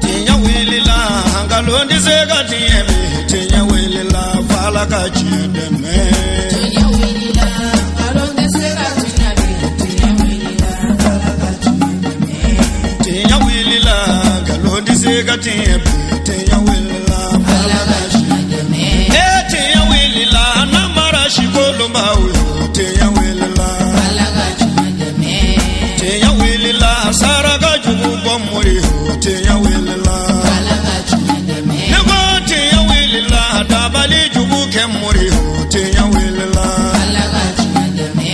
Tiɲɛ wulila nkalon tɛ se ka tiɲɛ bi tiɲɛ wulila f'Ala ka tiɲɛ dɛmɛ. Tiɲɛ wulila nkalon tɛ se ka tiɲɛ bi tiɲɛ wulila f'Ala ka tiɲɛ dɛmɛ. Tiɲɛ wulila nkalon tɛ se ka tiɲɛ bi tiɲɛ wulila f'Ala ka tiɲɛ dɛmɛ. Ee tiɲɛ wulila namara si kolonbaw yo tiɲɛ wulila f'Ala ka tiɲɛ dɛmɛ. Tiɲɛ wulila saraka jugu bɔ mori yo tiɲɛ wulila f'Ala ka tiɲɛ dɛmɛ. Ne ko tiɲɛ wulila dabali jugu kɛ mori yo tiɲɛ wulila f'Ala ka tiɲɛ dɛmɛ.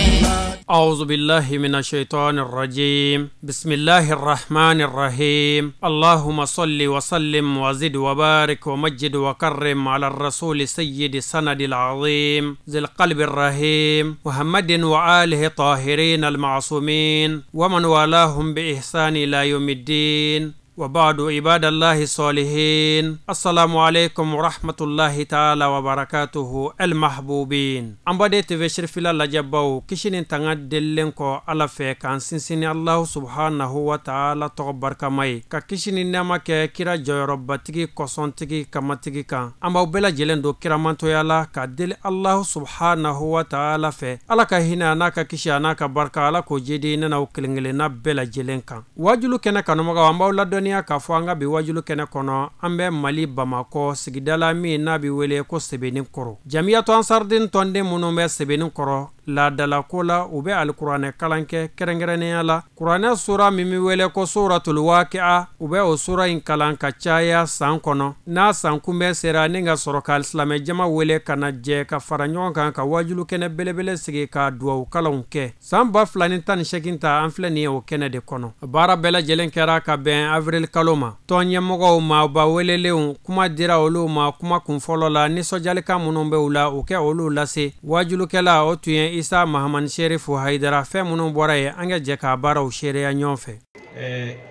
أعوذ بالله من الشيطان الرجيم. بسم الله الرحمن الرحيم. اللهم صل وسلم وزد وبارك ومجد وكرم على الرسول سيد السند العظيم ذي القلب الرحيم محمد وآله الطاهرين المعصومين ومن والاهم بإحسان إلى يوم الدين. وبعد، عباد الله الصالحين، السلام عليكم ورحمة الله تعالى وبركاته. المحبوبين an baden TV Cherifila lajɛbaw, kisi ni tanga delilen kɔ Ala fɛ k'an sinsin ni Allahu subhanahu wa ta'ala tɔgɔ barikama ye, ka kisi ni nɛɛma kɛ kira jɔyɔrɔbatigi, kɔsɔntigi, kamatigi kan. An b'aw bɛɛ lajɛlen don kiramantoya la ka deli Allahu subhanahu wa ta'ala fɛ, Ala ka hinɛ a n'a ka kisi a n'a ka barika, Ala k'o jidi ne n'aw kelen kelenna bɛɛ lajɛlen kan. Wajulu kɛnɛ kanumagaw, an b'aw ladɔnniya k'a fɔ an ka bi wajulu kɛnɛ kɔnɔ, an bɛ Mali Bamakɔ sigida la min n'a bɛ wele ko Sebenikɔrɔ. Jamiyatu Ansardin tɔnden minnu bɛ Sebenikɔrɔ laadalako la, u bɛ alikuranɛ kalan kɛ, kɛrɛnkɛrɛnnenya la kuranɛ sura min bɛ wele ko Suratul Waqi'a. U bɛ o sura in kalan ka caya san kɔnɔ. N'a san kunbɛn sera ni ka sɔrɔ ka silamɛ jama wele ka na jɛ ka fara ɲɔgɔn kan ka wajulu kɛnɛ belebele sigi ka duwawu kalanw kɛ. San 2018 ta, an filɛ nin ye o kɛnɛ de kɔnɔ. Baara bɛɛ lajɛlen kɛra ka bɛn avril kalo ma. Tɔn ɲɛmɔgɔw, maaba welelenw, kuma dira olu ma. Kuma kunfɔlɔ la, nisɔndiyalikan minnu bɛ u la, u kɛ olu lase. Wajulukɛla, o tun ye Isa Mahamani Serifu Hayidara. Fɛn minnu bɔra yen, an ka jɛ k'a baaraw seereya ɲɔgɔn fɛ.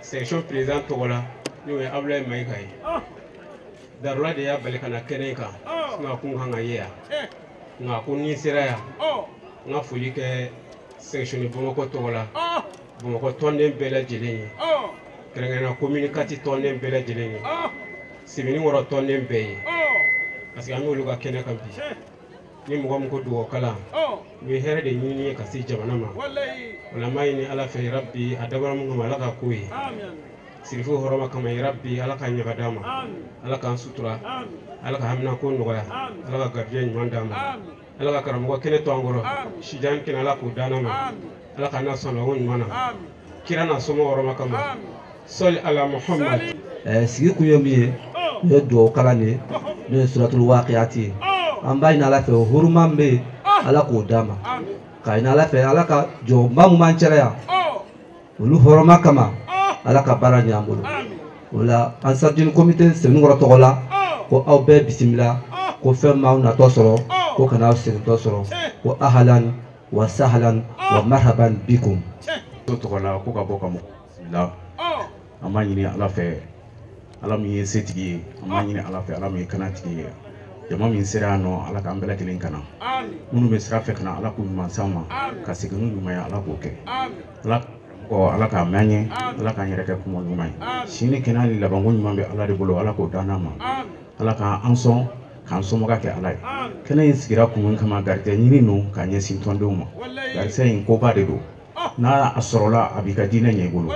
Section président tɔgɔ la, n'o ye Abdoulaye Mayiga ye, darura de y'a bali ka na kɛnɛ in kan, sinon a kun kan ka ye yan. Nka ko ni n sera yan, n ka foli kɛ section Bamakɔ tɔgɔ la, Bamakɔ tɔnden bɛɛ lajɛlen ye, kɛrɛnkɛrɛnnenya commune 4 tɔnden bɛɛ lajɛlen ye, Sebenikɔrɔ tɔnden bɛɛ ye, parce que an y'olu ka kɛnɛ kan bi. Ni mɔgɔ min ko dugawu kalan, u ye hɛrɛ de ɲini ye ka se jamana ma. O la n b'a ɲini Ala fɛ, yarabi, a dabɔra mun kama, Ala ka k'o ye. Sirifu hɔrɔma kama, yarabi, Ala ka ɲaga d'an ma, Ala k'an sutura, Ala ka haminako nɔgɔya, Ala ka garijɛgɛ ɲuman d'an ma, Ala ka karamɔgɔ kɛnɛ to an kɔrɔ, sijan kɛnɛ, Ala k'o d'an ma, Ala k'an na sɔn o ɲuman na, kira n'a somɔgɔw hɔrɔma kama, sɔli ala Muhammad. Sigi kun ye min ye, o ye dugawu kalan de ye, n'o ye Suratul Waqiati ye. An b'a ɲini Ala fɛ, o huruma min bɛ yen, Ala k'o d'an ma, k'a ɲini Ala fɛ, Ala ka jɔnba mun b'an cɛla yan, olu hɔrɔma kama, Ala ka baara ɲɛ an bolo. O la, Ansardine comité Sebenikɔrɔ tɔgɔ la, ko aw bɛɛ bisimila, ko fɛn m'aw natɔ sɔrɔ, ko kana aw segintɔ sɔrɔ, ko ahalan wa sahlan wa marhaban bikum. Tɔgɔ la ko ka bɔ ka mɔgɔ bisimila. An b'a ɲini Ala fɛ, Ala min ye setigi ye, an b'a ɲini Ala fɛ, Ala min ye kanatigi ye, jama min sera yan nɔ, Ala k'an bɛɛ lajɛlen kana. Minnu bɛ sira fɛ ka na, Ala k'u ɲuman s'an ma, ka segin n'u ɲuman ye, Ala k'o kɛ. Ala kɔ, Ala k'a mɛn an ye, Ala k'an yɛrɛ kɛ kuma ɲuman ye. Sini kɛnɛya ni labanko ɲuman bɛ Ala de bolo, Ala k'o d'an ma, Ala k'an sɔn k'an somɔgɔ kɛ Ala ye. Kɛnɛ in sigira kun min kama, garijɛgɛ ɲini don k'a ɲɛsin tɔndenw ma. Garijɛgɛ in koba de don, n'a a sɔrɔla a b'i ka diinɛ ɲɛ i bolo,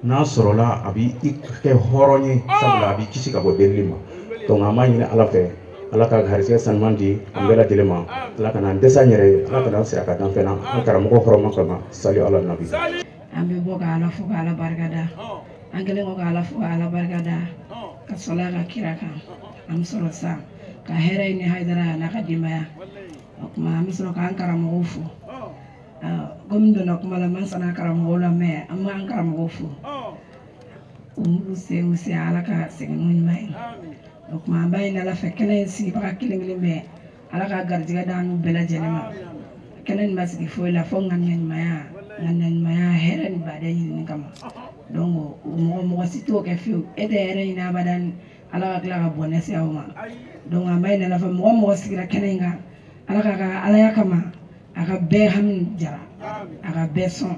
n'a sɔrɔla a b'i kɛ hɔrɔn ye, sabula a b'i kisi ka bɔ delili ma. Donc an b'a ɲini Ala fɛ, Ala ka garijɛgɛ sanuman di an bɛɛ lajɛlen ma, Ala kana an dɛsɛ an yɛrɛ ye, Ala kana an sira ka dan fɛn na, an karamɔgɔ hɔrɔma kama, sali ala nabi. An bɛ bɔ ka Ala fo ka Ala barika da. An kɛlen kɔ ka Ala fo ka Ala barika da, ka sɔrɔ ka kira kan, an bɛ sɔrɔ sisan ka hɛrɛ ɲini Hayidara n'a ka denbaya. O tuma an bɛ sɔrɔ k'an karamɔgɔw fo. Komi n donna kuma la, n ma sɔn karamɔgɔw la, mɛ an b'an karamɔgɔw fo, u m'u sen u sen, Ala ka segin n'u ɲuman ye. O tuma an b'a ɲini Ala fɛ, kɛnɛ in sigibaga kelen kelen bɛɛ, Ala ka garijɛgɛ d'an n'u bɛɛ lajɛlen ma. Kɛnɛ in ma sigi foyi la fo ŋaniya ɲumanya, ŋaniya ɲumanya, hɛrɛ ni baden ɲinini kama. Donc mɔgɔ mɔgɔ si t'o kɛ fiyewu, e tɛ hɛrɛ ɲini abadan, Ala ka tila ka bɔnɛ se aw ma. Donc an b'a ɲini Ala fɛ, mɔgɔ mɔgɔ sigira kɛnɛ in kan, Ala ka alaya kama, a ka bɛɛ hami jara, a ka bɛɛ sɔn.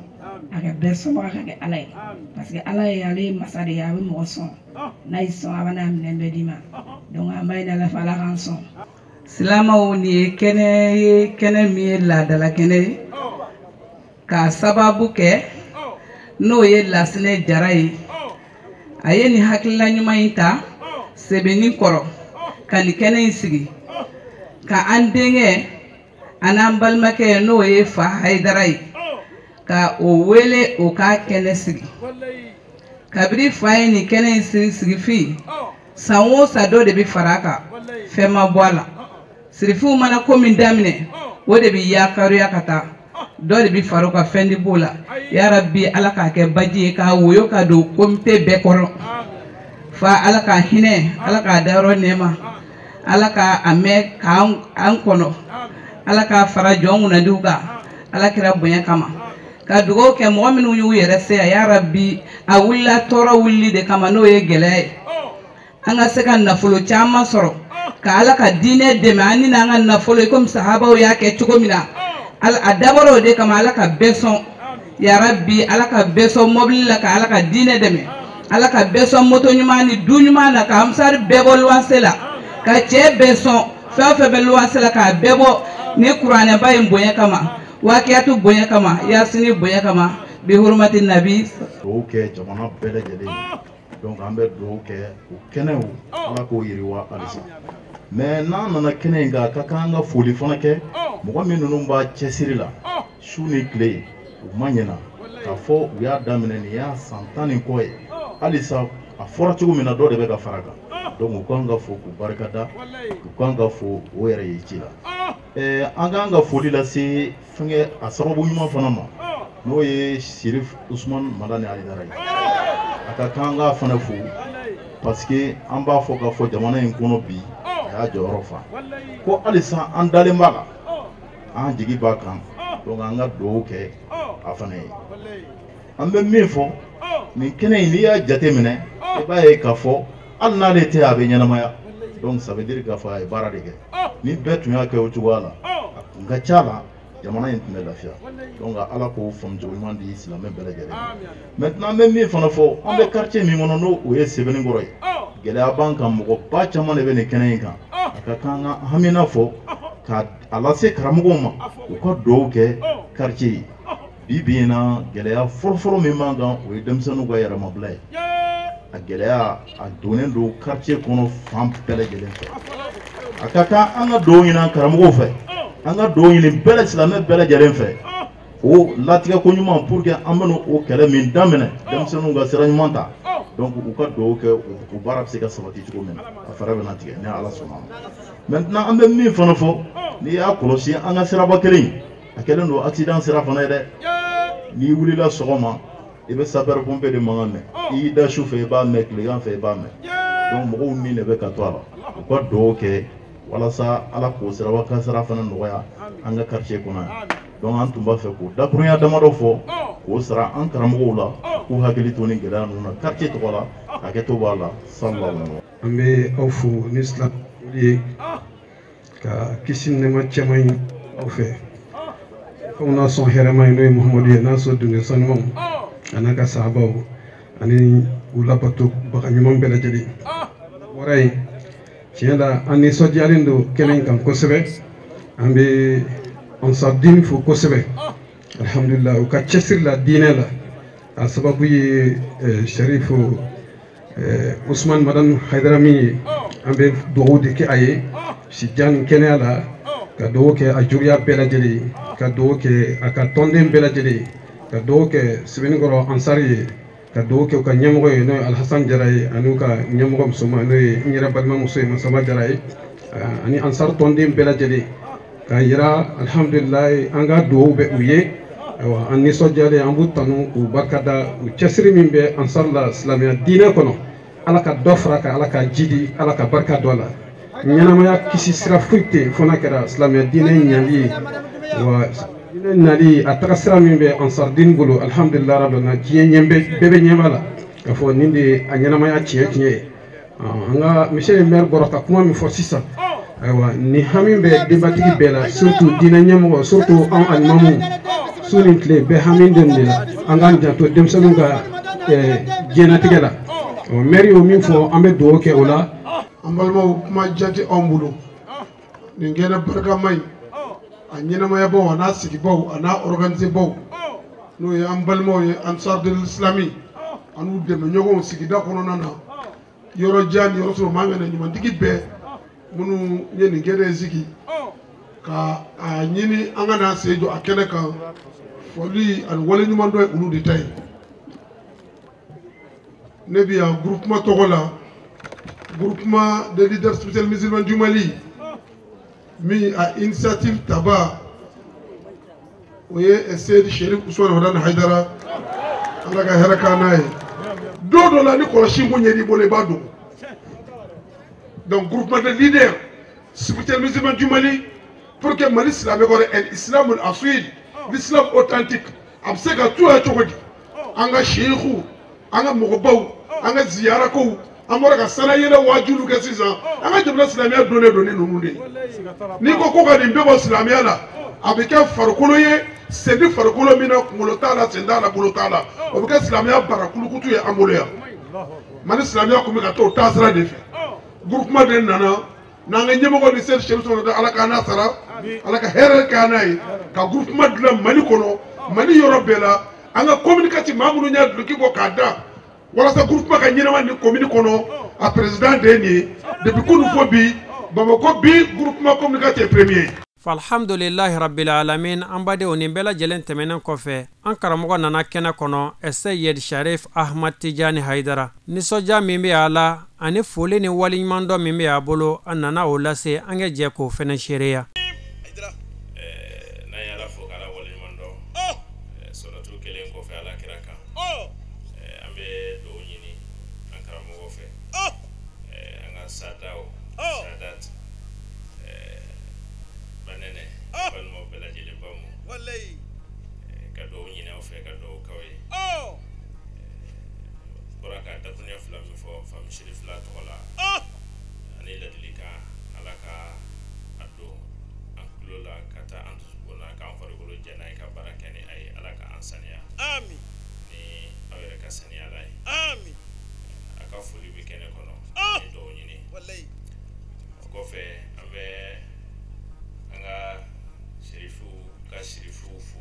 A ka bɛɛ sɔnbaga ka kɛ Ala ye, parce que Ala ye ale ye masa de ye, a bɛ mɔgɔ sɔn, n'a y'i sɔn a bɛ n'a minɛn bɛɛ d'i ma. Donc an b'a ɲini Ala fɛ, Ala k'an sɔn. Silamaw, nin ye kɛnɛ ye, kɛnɛ min ye laadala kɛnɛ ye, k'a sababu kɛ n'o ye Lasinɛ Jara ye. A ye nin hakilila ɲuman in ta Sɛbɛnni kɔrɔ ka nin kɛnɛ in sigi ka an denkɛ an'an balimakɛ, n'o ye Fa Hayidara ye, ka o wele o k'a kɛnɛ sigi. Kabini fa ye nin kɛnɛ in sigi sigi, san o san dɔ de bɛ fara a kan, fɛn ma bɔ a la. Sirifiw mana ko min daminɛ, o de bɛ yakaruya ka taa, dɔ de bɛ fara o kan, fɛn de b'o la. Yarabi, Ala k'a kɛ baji ye k'a woyo ka don komite bɛɛ kɔrɔ. Fa, Ala k'a hinɛ, Ala k'a dayɔrɔ nɛɛma, Ala k'a a mɛn k'an kɔnɔ, Ala k'a fara jɔn kunnadiw kan, Ala kɛra bonya kama. Ka dugawu kɛ mɔgɔ minnu y'u yɛrɛ se yan, yarabi, a wulila tɔɔrɔ wulili de kama, n'o ye gɛlɛya ye, an ka se ka nafolo caman sɔrɔ ka Ala ka diinɛ dɛmɛ an ni n'an ka nafolo ye, komi sahabaw y'a kɛ cogo min na. A dabɔra o de kama. Ala ka bɛɛ sɔn, yarabi, Ala ka bɛɛ sɔn mɔbili la ka Ala ka diinɛ dɛmɛ, Ala ka bɛɛ sɔn moto ɲuman ni du ɲuman na, ka ansari bɛɛ bɔ luwanse la, ka cɛ bɛɛ sɔn fɛn o fɛn bɛ luwanse la, k'a bɛɛ bɔ ni kuranɛba in bonya kama, wakiyatu bonya kama, yasini bonya kama, bi hurumati nabi. Dugawu kɛ jamana bɛɛ lajɛlen ye. Donc an bɛ dugawu kɛ o kɛnɛw, Ala k'o yiriwa halisa. Mais n'an nana kɛnɛ in kan, a ka kan an ka foli fana kɛ mɔgɔ min ninnu b'a cɛsiri la su ni tile, u ma ɲina k'a fɔ u y'a daminɛ, nin y'a san 10 ni kɔ ye. Halisa a fɔra cogo min na, dɔ de bɛ ka fara kan. Donc u kan ka fo k'u barikada, u kan ka fo o yɛrɛ ye ci la. An k'an ka foli lase fɛnkɛ a sababu ɲuman fana ma, n'o ye Sirif Usumani Madani Hayidara ye. A ka kan an k'a fana fo, parce que an b'a fɔ k'a fɔ jamana in kɔnɔ bi, a y'a jɔyɔrɔ fa ko halisa an dalen b'a la, an jigi b'a kan. Donc an ka dugawu kɛ a fana ye. An bɛ min fɔ nin kɛnɛ in, n'i y'a jateminɛ, i b'a ye k'a fɔ hali n'ale tɛ, a bɛ ɲɛnamaya. Donc ça veut dire k'a fɔ a ye baara de kɛ. Ni bɛɛ tun y'a kɛ o cogoya la, a kun ka ca la jamana in tun bɛ lafiya. Donc Ala k'o faamucogo ɲuman di silamɛ bɛɛ lajɛlen ma. Maintenant an bɛ min fana fɔ, an bɛ quartier min kɔnɔ, n'o o ye Sɛbɛnnikɔrɔ ye, gɛlɛya b'an kan, mɔgɔba caman de bɛ nin kɛnɛ in kan. A ka kan ka hamina fɔ ka a lase karamɔgɔw ma, u ka dugawu kɛ quartier ye. Bi bi in na, gɛlɛya fɔlɔfɔlɔ min b'an kan, o ye denmisɛnninw ka yɛrɛmabila ye. A gɛlɛya a donnen don quartier kɔnɔ fan bɛɛ lajɛlen fɛ. A ka kan an ka dugawu ɲini an karamɔgɔw fɛ, an ka dugawu ɲini bɛɛ silamɛ bɛɛ lajɛlen fɛ, o latigɛ ko ɲuman, pour que an bɛna o kɛlɛ min daminɛ, denmisɛnninw ka sira ɲuman ta. Donc u ka dugawu kɛ, o baara bɛ se ka sabati cogo min na, a fɛɛrɛ bɛna tigɛ ni Ala sɔnna ma. Maintenant an bɛ min fana fɔ, n'i y'a kɔlɔsi an ka siraba kelen in, a kɛlen don accident sira fana ye dɛ. N'i wulila sɔgɔma, i bɛ sapeur pompier de mankan mɛn, i y'i da su fɛ, i b'a mɛn, tilegan fɛ, i b'a mɛn. Donc mɔgɔw ni de bɛ ka to a la. U ka dugawu kɛ walasa Ala k'o siraba kasara fana nɔgɔya an ka quartier kɔnɔ yan. Donc an tun b'a fɛ k'o dakurunya damadɔ fɔ k'o sara an karamɔgɔw la, k'u hakili to ni gɛlɛya ninnu na quartier tɔgɔ la. Hakɛto b'a la, sallallahu. An bɛ aw fo ni silamɛ ye, ka kisi ni nɛɛma caman ɲini aw fɛ, fɛnw n'a sɔn hɛrɛma ye, n'o ye Muhamadu ye, n'a sɔn dunke sanumanw a n'a ka sahabaw ani u labatobaga ɲuman bɛɛ lajɛlen. Bɔra yen, tiɲɛ la, an nisɔndiyalen don kɛnɛ in kan kosɛbɛ. An bɛ Ansardine fo kosɛbɛ, alhamdulilah, u ka cɛsiri la diinɛ la. A sababu ye Sarifu Usumani Madani Hayidara min ye, an bɛ dugawu de kɛ a ye si jan ni kɛnɛya la, ka dugawu kɛ a juguya bɛɛ lajɛlen ye, ka dugawu kɛ a ka tɔnden bɛɛ lajɛlen ye, ka dugawu kɛ Sɛbɛnnikɔrɔ Ansari ye, ka dugawu kɛ u ka ɲɛmɔgɔ ye, n'o ye Alhasan Jara ye, ani u ka ɲɛmɔgɔ musoman, n'o ye n yɛrɛ balimamuso ye, Masaba Jara ye, ani Ansari tɔnden bɛɛ lajɛlen, k'a yira alhamdulilayi, an ka dugawu bɛ u ye. Ayiwa, an nisɔndiyalen, an b'u tanu k'u barikada u cɛsiri min bɛ Ansari la silamɛya diinɛ kɔnɔ. Ala ka dɔ fara kan, Ala ka jidi, Ala ka barika dɔ la. Ɲɛnamaya kisi sira foyi tɛ yen fo n'a kɛra silamɛya diinɛ ɲali ye. Wa diinɛ nali a taga sira min bɛ Ansardine bolo, alhamdulilayi rabbil alamin, diɲɛ ɲɛ bɛɛ bɛ ɲɛ b'a la k'a fɔ nin de ye a ɲɛnamaya tiɲɛ tiɲɛ ye. An ka monsieur le maire bɔra ka kuma min fɔ sisan, ayiwa, nin hami bɛ denbatigi bɛɛ la, surtout diinɛ ɲɛmɔgɔ, surtout anw alimamuw. Su ni tile bɛɛ hami den de la, an k'an janto denmisɛnninw ka diɲɛnatigɛ la. Ɔ maire y'o min fɔ, an bɛ dugawu kɛ o la. An balimaw, kuma jan tɛ anw bolo. Nin kɛnɛ barikama in, a ɲɛnamayabaw, a n'a sigibaw, a n'a organisebaw, n'o ye an balimaw ye Ansar de l'Islami, an n'u dɛmɛɲɔgɔnw sigida kɔnɔna na, yɔrɔ jan ni yɔrɔ sɔrɔ maa ŋana ɲumantigi bɛɛ minnu ye nin kɛnɛ in sigi ka a ɲini an ka n'an sen jɔ a kɛnɛ kan, foli ani waleɲumandɔn ye olu de ta ye. Ne bi yan groupement tɔgɔ la, groupement des leaders spirituels musulmans du Mali, min a initiative taba o ye Seyidi Sherif Usman Madani Hayidara, Ala ka hɛrɛ k'an n'a ye. Don dɔ la ni kɔlɔsi ko ɲɛ b'i bolo, i b'a dogo. Donc groupement de leaders spirituels musulmans du Mali, pour que Mali silamɛ kɔrɔ el islam al asil, l'islam authentique, a bɛ se ka tuya cogo di? An ka seyiku, an ka mɔgɔbaw, an ka ziyarakow, an bɔra ka sanayɛlɛ waajulu kɛ sisan, an ka jamana silamɛya donnen don ni ninnu de ye. N'i ko ko ka nin bɛɛ bɔ silamɛya la, a bɛ kɛ farikolo ye, sen ni farikolo min na kunkolo t'a la, sen t'a la, bolo t'a la, o bɛ kɛ silamɛya bara kulukutu ye an bolo yan. Mali silamɛya kun bɛ ka taa o taasira de fɛ. Groupement de nana n'an ka ɲɛmɔgɔ ni Seyidi Sherif Usman, Ala k'an n'a sara, Ala ka hɛrɛ k'an n'a ye, ka groupement dilan Mali kɔnɔ, Mali yɔrɔ bɛɛ la. An ka communiqué, maa minnu y'a duloki bɔ k'a da walasa groupement ka ɲɛnama ni commune kɔnɔ, a président de ye nin ye. Depuis kunun fo bi, Bamakɔ bi groupement communicateur est premier. Alhamdulilahi rabbil alamin. An badenw, nin bɛɛ lajɛlen tɛmɛnen kɔfɛ, an karamɔgɔ nana kɛnɛ kɔnɔ, Seyid Sharif Ahmad Tijani Hayidara. Nisɔndiya min bɛ a la ani foli ni waleɲumandɔn min bɛ a bolo, an nana o lase. An ka jɛ k'o fɛnɛ seereya. N'an ye Ala fo k'Ala waleɲuman dɔn, sɔrɔtu kelen kɔfɛ Ala kira kan, an bɛ dugawu ɲini an karamɔgɔ fɛ, an ka sadaw sadat banɛnɛ balimaw bɛɛ lajɛlen ba mu, ka dugawu ɲini aw fɛ, ka dugawu k'aw ye. Bɔra ka dakuruɲɛ fila min fɔ famisiri fila tɔgɔ la ani ladilikan, Ala ka a don an tulo la ka taa an dusukun na, k'an farikolo jɛ n'a ye, ka baara kɛ ni a ye. Ala ka an saniya ni aw yɛrɛ ka saniya la ye. A ka foli bɛ kɛnɛ kɔnɔ ani dugawu ɲini. O kɔfɛ, an bɛ an ka sirifuw ka sirifuw fo.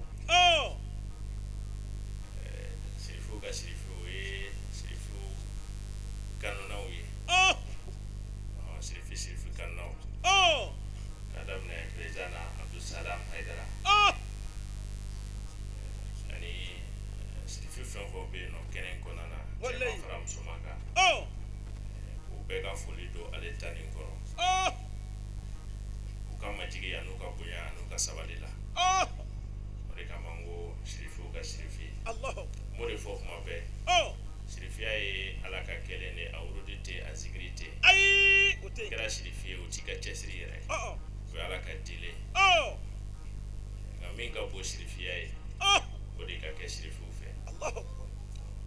Sirifuw ka sirifuw, o ye sirifuw kanunaw ye, sirifi sirifi kanunaw, k'a daminɛ président na Abdulsalam Hayidara ani sirifi fɛn fɛn bɛ yen nɔ kɛnɛ in kɔnɔna na, cɛman fara musoman kan, k'u bɛɛ ka foli don ale ta nin kɔrɔ, u ka majigi n'u ka bonya n'u ka sabali la. O de kama n ko sirifiw ka sirifi. N b'o de fɔ kuma bɛɛ, sirifiya ye Ala ka kɛlɛ de, a wurudi tɛ, a zikiri tɛ. Kɛra sirifi ye, o t'i ka cɛsiri yɛrɛ, o ye Ala ka dilen. Nka min ka bon sirifiya ye, o de ka kɛ sirifiw fɛ.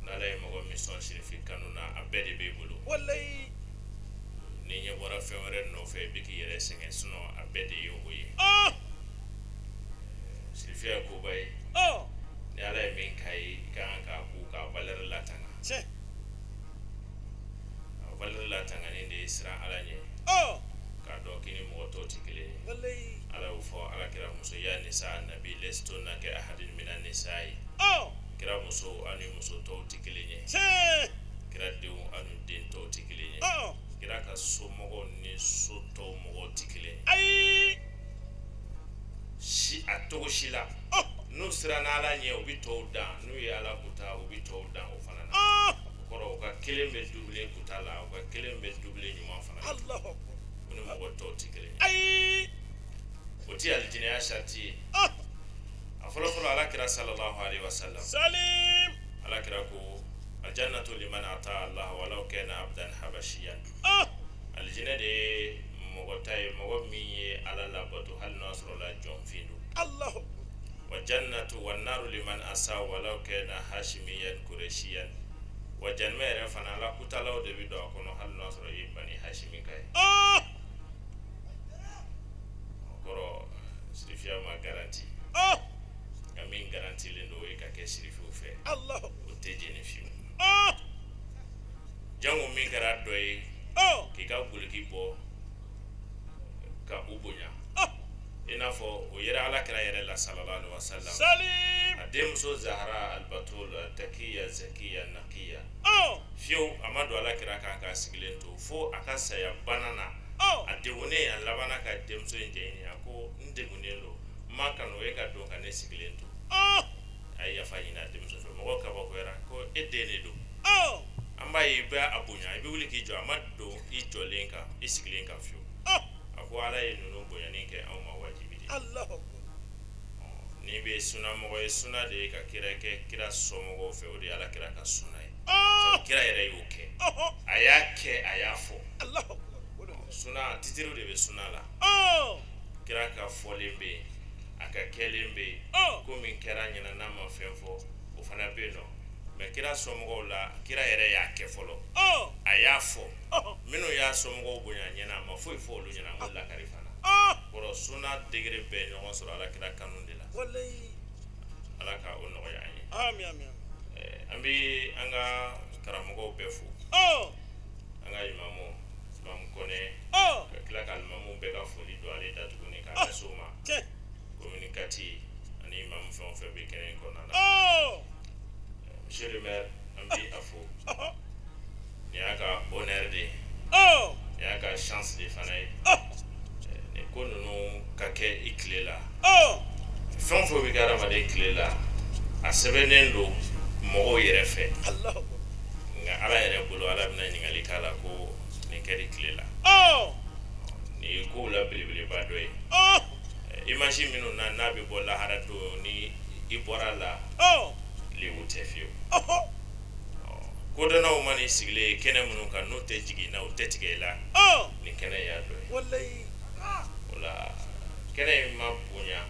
N'Ala ye mɔgɔ min sɔn sirifi kanu na, a bɛɛ de b'e bolo. Ni ɲɛ bɔra fɛn wɛrɛ nɔfɛ, i bɛ k'i yɛrɛ sɛgɛn, sinon a bɛɛ de ye o ye. Sirifiya ye koba ye. Ni Ala ye min k'a ye, i ka kan k'a ko k'a valeur latanga. A valeur latangani de ye siran Ala ɲɛ, k'a dɔn k'i ni mɔgɔ tɔw tɛ kelen ye. Ala y'o fɔ Ala kira muso: ya nisa nabi lastunna ka ahadin mina nisa'i. Kira muso, aw ni muso tɔw tɛ kelen ye. Kira denw, aw ni den tɔw tɛ kelen ye. Kira ka somɔgɔw ni so tɔw mɔgɔw tɛ kelen ye si a togo si la. N'u siranna Ala ɲɛ, u bɛ tɔw dan. N'u ye Ala kuta, u bɛ tɔw dan o fana na. O kɔrɔ, u ka kelen bɛ dubile kuta la, u ka kelen bɛ dubile ɲuman fana na. U ni mɔgɔ tɔw tɛ kelen ye. O ti alijinɛya sariti ye. A fɔlɔ fɔlɔ, Ala kira sallallahu alaihi wasallam, Ala kira ko: aljannatu liman ata Allah walau kana abdan habashiyan. Alijinɛ de ye mɔgɔ ta ye, mɔgɔ min ye Ala labato, hali n'a sɔrɔ la jɔnfin don. Wa jannatu wa naru liman asa walau kana hashimiyan kureshiyan. Wa janmɛ yɛrɛ fana, Ala kutalaw de bɛ don a kɔnɔ, hali n'a sɔrɔ i ye Bani Hashimi ka ye. O kɔrɔ, sirifiya ma garanti. Nka min garantilen don o ye ka kɛ sirifiw fɛ. O tɛ jɛni fiyewu. Jango min kɛra dɔ ye k'i ka goloki bɔ ka u bonya. I n'a fɔ o yɛrɛ Ala kira yɛrɛ la sallallahu alaihi wa sallam. A denmuso Zahara Albatul Takiya Zakiya Nakiya. Fiyewu a ma don Ala kira kan k'a sigilen to fo a ka saya bana na. A degunnen a labanna ka denmuso in jɛ ɲini a ko n degunnen don n ma kanu e ka don ka ne sigilen to. A ye yafa ɲini a denmuso fɛ mɔgɔw kabakoyara ko e den de don. An b'a ye i bɛ a bonya i bɛ wuli k'i jɔ a ma don i jɔlen kan i sigilen kan fiyewu. A ko Ala ye ninnu bonyani kɛ anw ma wajibi de ye. N'i bɛ suna mɔgɔ ye suna de ye ka kira kɛ kira somɔgɔw fɛ o de ye Ala kira ka suna ye. Sabu kira yɛrɛ y'o kɛ. A y'a kɛ a y'a fɔ. Suna titiriw de bɛ suna la. Kira ka fɔlen bɛ yen a ka kɛlen bɛ yen ko min kɛra ɲɛna n'a ma fɛn fɔ o fana bɛ yen nɔ. Mais kira somɔgɔw la kira yɛrɛ y'a kɛ fɔlɔ. A y'a fɔ minnu y'a somɔgɔw bonya ɲɛna a ma foyi fɔ olu ɲɛna a m'o lakari fana. Kɔrɔ suna degré bɛɛ ɲɔgɔn sɔrɔ Ala kira kanu de la. Ala ka o nɔgɔya an ye. An bɛ an ka karamɔgɔw bɛɛ fo. An ka imamu Imamu Kɔnɛ ka tila ka alimamu bɛɛ ka foli don ale da tuguni k'a lase o ma. Commune 4 ani imamu fɛn o fɛn bɛ kɛnɛ in kɔnɔna na. Monsieur le maire an bɛ a fo. Nin y'a ka honneur de ye. Nin y'a ka chance de fana ye. Nin ko ninnu ka kɛ i tile la. Fɛn o fɛn bɛ kɛ hadamaden tile la a sɛbɛnnen don mɔgɔw yɛrɛ fɛ. Nka Ala yɛrɛ bolo Ala bɛna ɲininkali k'a la ko nin kɛra i tile la. Nin ye kow la belebeleba dɔ ye. Image minnu na n'a bɛ bɔ lahara don ni i bɔra la. Lebu tɛ fiyewu. Kodɔnnaw mana i sigilen ye kɛnɛ minnu kan n'u tɛ jigin i na u tɛ tigɛ i la. Nin kɛnɛ y'a dɔ ye. O la kɛnɛ in ma bonya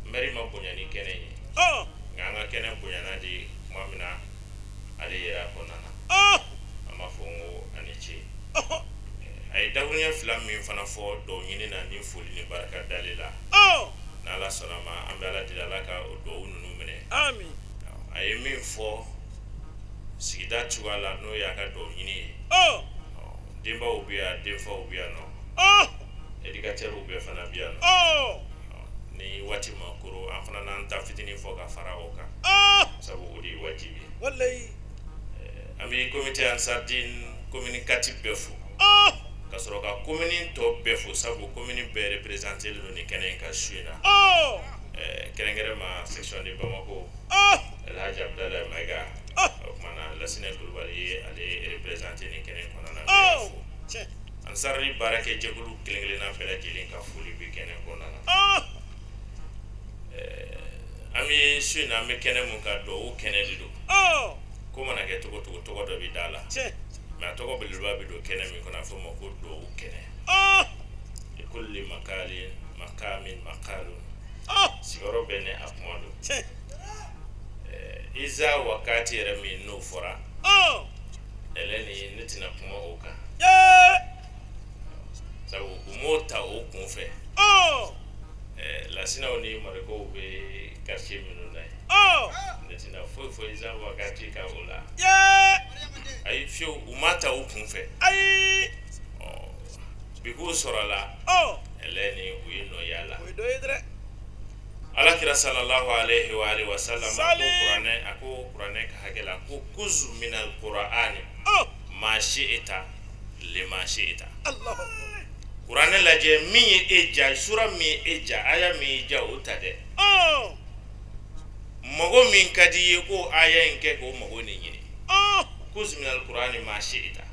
mɛri ma bonya ni kɛnɛ ye. Nka an ka kɛnɛ bonyana de tuma min na ale yɛrɛ a kɔnɔna na. An b'a fɔ n ko a ni ce. A ye dakuruɲɛ fila min fana fɔ dɔw ɲini na ni foli ni barika dali la. N'Ala sɔnna ma an bɛ Ala deli Ala ka o duwawu ninnu minɛ. A ye min fɔ sigida cogoya la n'o y'a ka duwawu ɲini ye. Denbaw bɛ yan denfaw bɛ yan nɔ. Éducateurs bɛɛ fana bɛ yan nɔ. Ni waati ma koro an fana n'an ta fitinin fɔ ka fara o kan. Sabu o de ye wajibi ye. An bɛ comité Ansardine commune 4 bɛɛ fo. Ka sɔrɔ ka commune tɔ bɛɛ fo sabu commune bɛɛ représenté don nin kɛnɛ in kan su in na. Kɛrɛnkɛrɛn ma section de Bamako. Elhaji Abudalayi Mayiga. O tuma na Lasinɛ Kulubali ye ale représenté nin kɛnɛ in kɔnɔna na. Ansardi baarakɛjɛkulu kelen kelenna bɛɛ lajɛlen ka foli bɛ kɛnɛ kɔnɔna na. An bɛ su in na an bɛ kɛnɛ mun kan duwawu kɛnɛ de don. Ko mana kɛ cogo o cogo tɔgɔ dɔ bɛ da la. Mais a tɔgɔ belebeleba bɛ don kɛnɛ min kɔnɔ a fɔ o ma ko duwawu kɛnɛ. Likulli makalin makamin makalun. Sigiyɔrɔ bɛɛ ni a kuma don. Iza wakati yɛrɛ min n'o fɔra. Ɛlɛ ni ne tɛna kuma o kan. Sabu u m'o ta o kun fɛ. Lasinaw ni marikow bɛ quartier minnu na yen. Ne tɛna foyi fɔ Iza wakati kan o la. Ayi fiyewu u m'a ta o kun fɛ. Bi k'u sɔrɔla. Ɛlɛ ni u ye nɔ y'a la. Ala kira sallallahu alaihi wa alihi wa sallam a ko kuranɛ ka hakɛ la ko kuzu minal qur'ani ma shi'ita lima shi'ita. Kuranɛ lajɛ min ye e ja sura min ye e ja aya min y'i ja o ta dɛ. Mago min ka di i ye k'o aya in kɛ k'o mago nin ɲini. Kuzu minal qur'ani ma shi'ita.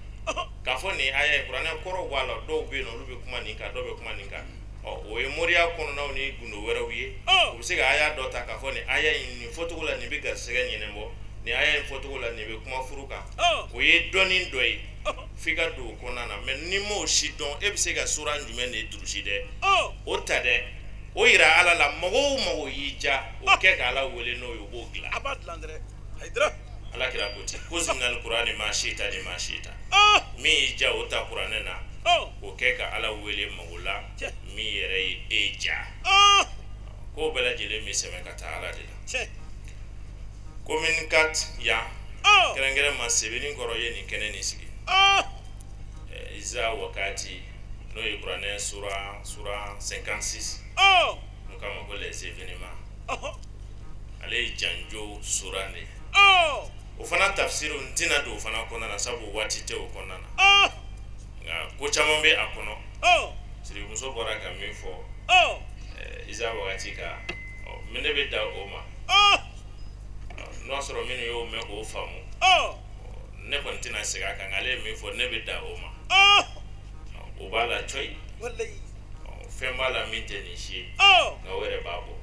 K'a fɔ nin aya in kuranɛ kɔrɔ b'a la dɔw bɛ yen nɔ olu bɛ kuma nin kan dɔw bɛ kuma nin kan. O ye moriya kɔnɔnaw ni gundo wɛrɛw ye. U bɛ se ka aya dɔ ta k'a fɔ nin aya in nin fɔcogo la nin bɛ garisɛgɛ ɲɛnabɔ nin aya in fɔcogo la nin bɛ kuma furu kan. O ye dɔnni dɔ ye f'i ka don o kɔnɔna na mais n'i m'o si dɔn e bɛ se ka sura jumɛn de durusi dɛ. O ta dɛ o yira Ala la mɔgɔ o mɔgɔ y'i ja o kɛ ka Ala wele n'o ye o b'o dilan. Ala kira ko ten ko minal qur'ani ma shi'ita lima shi'ita. Min y'i ja o ta kuranɛ na. O kɛ ka Ala wele mago la min yɛrɛ ye e ja. Ko bɛɛ lajɛlen bɛ sɛmɛ ka taa Ala de la. Commune 4 yan kɛrɛnkɛrɛn ma Sebenikɔrɔ ye nin kɛnɛ nin sigi. Iza Wakati n'o ye kuranɛ sura 56 n'o k'a ma ko les événements. Ale ye janjo sura de ye. O fana tafsiri n tɛna don o fana kɔnɔna na sabu waati tɛ o kɔnɔna na. Nka ko caman bɛ a kɔnɔ. Sirimuso bɔra ka min fɔ. Iza Wakati kan ne bɛ da o ma. N'o y'a sɔrɔ minnu y'o mɛn k'o faamu. Ne kɔni tɛna segin a kan nka ale ye min fɔ ne bɛ da o ma. O b'a la cɔyi. Fɛn b'a la min tɛ nin si ye. Nka o yɛrɛ b'a bɔ.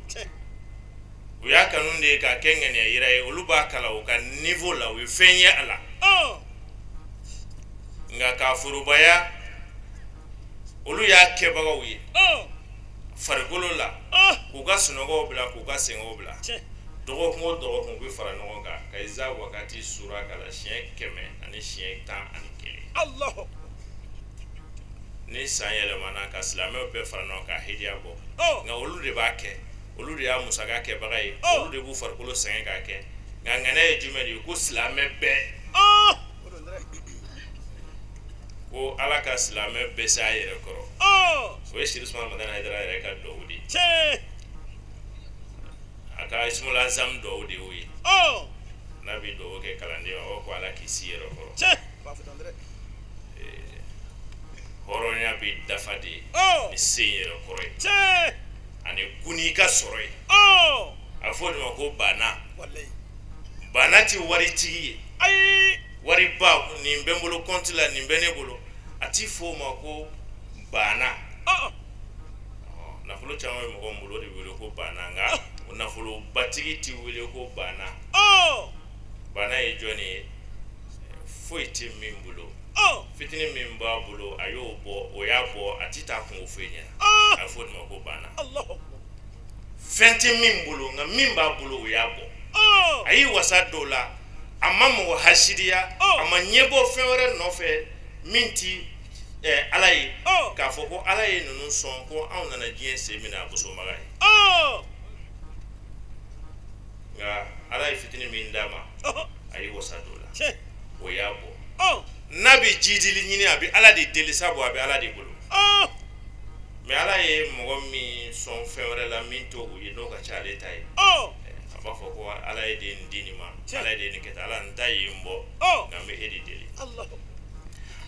U y'a kanu de ye k'a kɛ ŋaniya yira ye, olu b'a kalan u ka niveau la, u ye fɛn ye a la. Nka k'a forobaya olu y'a kɛbagaw ye farikolo la, k'u ka sunɔgɔw bila, k'u ka senw bila. Dɔgɔkun o dɔgɔkun u bɛ fara ɲɔgɔn kan ka Iza Wakati sura kalan siɲɛ 111. Ni san yɛlɛmana ka silamɛw bɛɛ fara ɲɔgɔn kan hidiya bɔ. Nka olu de b'a kɛ, olu de y'a musaka kɛbaga ye, olu de b'u farikolo sɛgɛn k'a kɛ. Nka ŋaniya ye jumɛn de ye? Ko silamɛ bɛɛ, ko Ala ka silamɛ bɛɛ se a yɛrɛ kɔrɔ. O ye Siri Usumani Madani Hayidara yɛrɛ ka duwawu de ye. A ka Ismul Azam duwawu de y'o ye. N'a bɛ duwawu kɛ kalanden a b'a fɔ ko Ala k'i si yɛrɛ kɔrɔ. Hɔrɔnya bɛ dafa de ni sen yɛrɛ kɔrɔ ye. Ani kun n'i ka sɔrɔ ye. A fɔ o de ma ko baana. Baana tɛ waritigi ye. Wariba nin bɛ n bolo compte la, nin bɛ ne bolo, a ti fɔ o ma ko baana. Nafolo caman bɛ mɔgɔ min bolo o de bɛ wele ko baana, nka o nafolobatigi ti wele ko baana. Baana ye jɔnni ye? Foyi tɛ min bolo, fitinin min b'a bolo a y'o bɔ, o y'a bɔ, a ti taa kungo foyi ɲɛ. A bɛ fɔ o de ma ko baana. Fɛn tɛ min bolo nka min b'a bolo o y'a bɔ. A y'i wasa dɔw la, a ma mɔgɔ hasidiya, a ma ɲɛbɔ fɛn wɛrɛ nɔfɛ min ti Ala ye, k'a fɔ ko Ala ye ninnu sɔn ko anw nana diɲɛ sen min na a bosobaga ye. Nka Ala ye fitinin min d'a ma, a y'i wasa dɔw la, o y'a bɔ. N'a bɛ jidili ɲini, a bɛ Ala de deli, sabu a bɛ Ala de bolo. Mais Ala ye mɔgɔ min sɔn fɛn wɛrɛ la min t'o ye, n'o ka ca ale ta ye, a b'a fɔ ko Ala ye den di nin ma, Ala ye den nin kɛ tan, Ala n ta ye n bɔ, nka n bɛ e de deli.